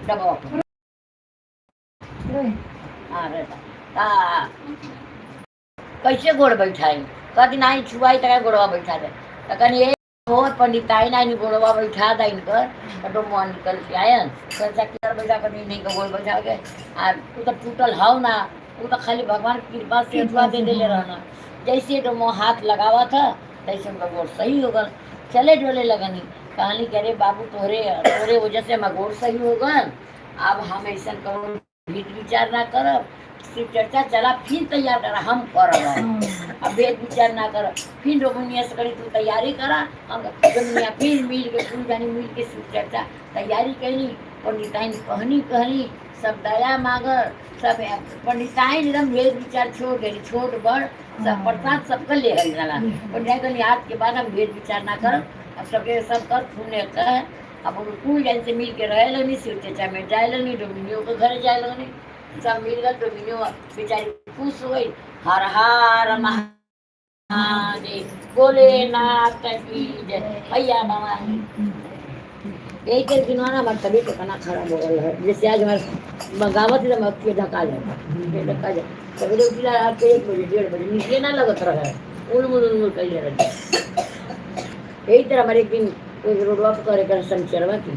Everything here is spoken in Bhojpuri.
डबवा पर। हाँ रहता। ता कैसे गोड़ बैठाई? कदी नाही छुआई त गोड़वा बैठा दे। त कनी ए हो पंडिताई, नहीं गोड़वा बैठा दा इनकर। त डोमवा निकल के आयन, चर्चा कर बैठा कनी नहीं को गोड़ बैठा के। आ उ त टूटल हव ना, उ त खाली भगवान की कृपा से अथवा दे देले रहना। जैसे डोमो हाथ लगावा था, तैसे उनका गोड़ सही हो गल, चले डोले लगनी। कहनी कि अरे बाबू, तोहरे तोहरे वजह से हमार गोड़ सही हो गल। अब हम ऐसा करो भीत विचार ना करब। शिव चर्चा चला, फिर तैयार करा, हम करब। अब भेद विचार ना कर। फिर रोमनिया से करी, तू तैयारी करा, हम रोमनिया। फिर मिल के कुल जानी मिल के शिव चर्चा तैयारी कैली। पंडिताइन कहनी कहनी, सब दया मांगर सब। पंडिताइन एकदम भेद विचार छोड़ गई, छोट बड़ सब प्रसाद सबके ले हल जाला। पंडिताइन कहनी, आज के बाद हम भेद विचार ना करब। अब सबके सब कर पुण्य कर। अब उन कुल जन से मिल के रहे लगनी, शिव चर्चा में जाए लगनी, डोमिनियों के घर जाए लगनी, सब मिल गए। डोमिनियो बेचारी खुश हो गई। हर हर महादेव, भोलेनाथ की जय, भैया भवानी। यही के दिनवा ना हमारी तबीयत इतना खराब हो गई है। जैसे आज हमारे बगावत एकदम अक्के ढका जाता, ढका जाए। सवेरे उठिला रात के 1 बजे, 1:30 बजे, नीचे ना लगत रहे, उलमुल उलमुल कैले रहे। यही तरह हमारे एक दिन कोई रोडवा पर करे कर शनिचरवा की